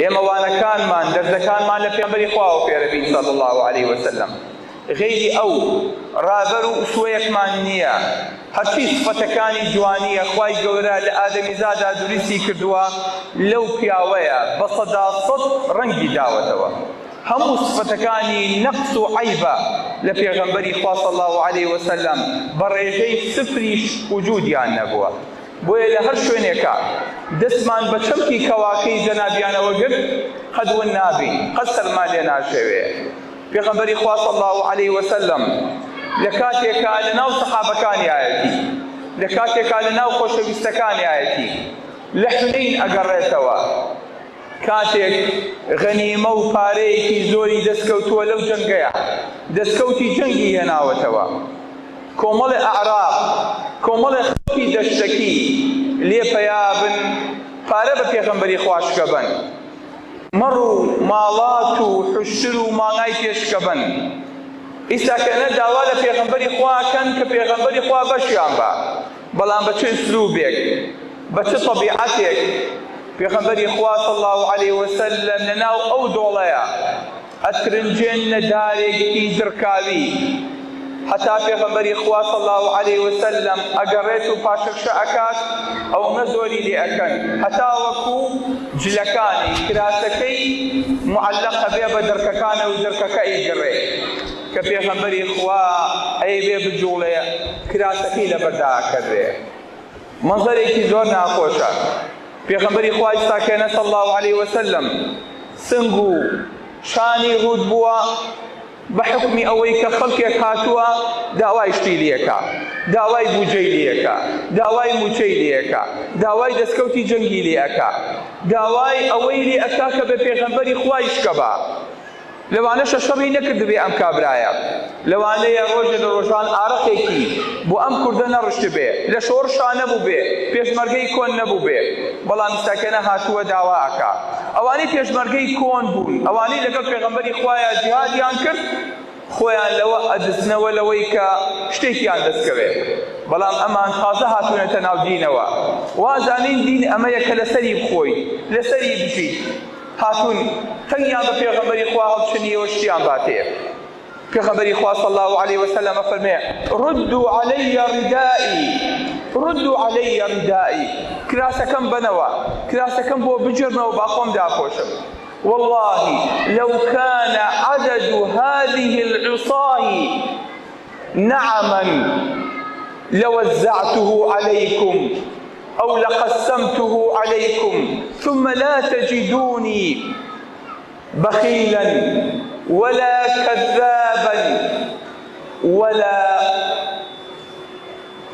ئێمە وانەکانمان، دەرسەکانمان لە پێغەمبەری خواوە فێرەبین صلی اللە علیە وسلم. غەیری ئەو ڕابەر و ئوسوەیەکمان نییە. هەرچی سفەتەکانی جوانییە خوای گەورە لە ئادەمیزادا دروستی کردووە لەو پیاوەیە بە 100% ڕەنگی داوەتەوە. هەموو سفەتەکانی نەقس و عەیبە لە پێغەمبەری خوا صلی اللە علیە وسلم بە ڕێژەی سفریش وجودیان نەبووە. بۆیە لە هەر شوێنێکا دەستمان بە چەمکی کەواکەی جەنابیانەوە گرت قەت ون نابین، قەت سەرمان لێ ناشێوێ. پێغەمبەری خوا صلی اللە علیە وسلم لە کاتێکا لە ناو سەحابەکانیایەتی، لە کاتێکا لە ناو خۆشەویستەکانیایەتی، لە حونەین ئەگەڕێتەوە، کاتێک غەنیمە و پارەیەکی زۆری دەستکەوتووە لەو جەنگەیا، دەستکەوتی جەنگی هێناوەتەوە. کۆمەڵێ ئەعراب، کۆمەڵێ خەڵکی دەشتەکی لێ پەیا بن، پارە بە پێغەمبەری خوا شکەبەن. مەڕ و ماڵات و حوشتر و مانگای پێ شکەبەن. ئیستا کە نە داوا لە پێغەمبەری خوا کەن کە پێغەمبەری خوا بەشیان با. بەڵام بە چ ئسلوبێک، بە چ تەبیعەتێک پێغەمبەری خوا صلی اللە علیە وسلم لە ناو ئەو دۆڵەیا ئەترنجێننە دارێکی دڕکاوی هەتا پێغەمبەری خوا صلی اللە علیە وسلم ئەگەڕێت و پاشەکشە ئەکات ئەونە زۆری لێ ئەکەن هەتاوەکو جلەکانی کراسەکەی معلق ئەبێ بە دڕکەکانە و دڕکەکە ئەیگڕێ کە پێغەمبەری خوا ئەیەوێ بجوڵێ کراسەکەی لەبەردا ئەکەوێ مەنزەرێکی زۆر ناخۆشە پێغەمبەری خوا ئیستا کێنە صلی اللە علیه وسلم سنگ و شانی ڕووت بووە بە حوکمی ئەوەی کە خەڵکێک هاتووە داوای شتی لێکا داوای بوجەی لێکا داوای موچەی لێکا داوای دەستکەوتی جەنگی لێ ئەکا داوای ئەوەی لێ ئەکا کە بە پێغەمبەری خوای شکەبا لەوانەشە شەڕی نەکردبێ ئەم کابرایە، لەوانەیە ڕۆژێ لە ڕۆژان ئارەقێکی بۆ ئەم کوردە نەڕشتبێ، لە شۆڕشا نەبووبێ، پێشمەرگەی کۆن نەبووبێ، بەڵام ئیستاکێنە هاتووە داوا ئەکا. ئەوانەی پێشمەرگەی کۆن بوون، ئەوانەی لەگەڵ پێغەمبەری خوایا جیهادیان کرد، خۆیان لەوە ئەدزنەوە لەوەی کە شتێکیان دەست کەوێ، بەڵام ئەمان تازە هاتوونەتە ناو دینەوە، وازانین دین ئەمەیە کە لەسەری بخۆیت، لەسەری بژیت. هاتوون تەنگیان بە پێغەمبەری خوا هەڵچنیەوە شتیان باتێ. پێغەمبەری خوا صلی اللە علیه وسلم ئەفەرمێ ردوا علی ردائی ردوا علی ردائی کراسەکەم بەنەوە کراسەکەم بۆ بگێڕنەوە با خۆم داپۆشم والله لو كان عدد هذه العصاه نعما لوزعته عليكم أو لقسمته عليكم ثم لا تجدوني بخيلا ولا كذابا ولا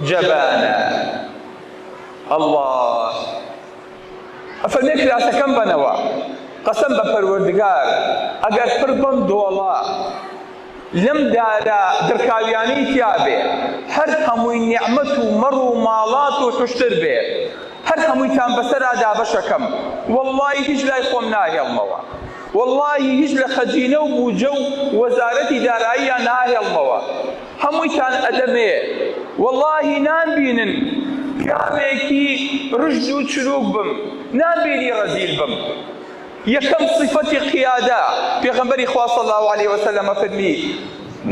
جبانا الله ئەفەرمێ کراسەکەم بەنەوە قەسەم بە پەروەردگار ئەگەر پڕ بەم دۆڵە لەم دارە دڕکاویانەی تیا بێ هەر هەمووی نیعمەت و مەڕ و ماڵات و حوشتر بێ هەر هەموویتان بەسەرا دابەشەکەم وەڵڵاهی هیچ لای خۆم ناهێڵمەوە وەڵڵاهی هیچ لە خەزینە و بوجە و وەزارەتی داراییان ناهێڵمەوە هەموویتان ئەدەمێ وەڵاهی نامبینن پیاوێکی ڕژد و چروک بم نامبینی ڕەزیل بم یەکەم صفەتی قیادە پێغەمبەری خوا صلی الله علیه وسلم فەرمی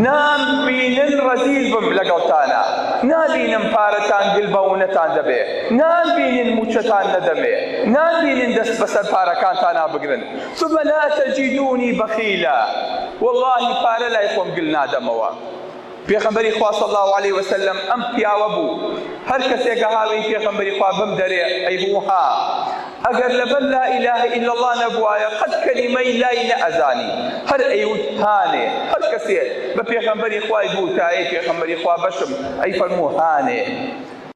نامبینن ڕەزیل بم لەگەڵتانە نابینم پارەتان گل بە ونەتان دەبێ نامبینن موچەتان نەدەمێ نامبینن دەست بەسەر پارەکانتانا بگرن ثم لا تجدونی بخیلا وەڵاهی پارە لای خۆم گل نادەمەوە. پێغەمبەری خوا صلی اللە علیە وسلم ئەم پیاوە بوو هەر کەسێک هاوێی پێغەمبەری خوا بم دەرێ ئەی بوو ها ئەگەر لەبەر لا اله الا الله نەبوایە قەت کەلیمەی لای نەئەزانی هەر ئەیوت هانێ هەر کەسێ بە پێغەمبەری خوای بوو تایەی پێغەمبەری خوا بەشم ئەی فەرموو هانێ.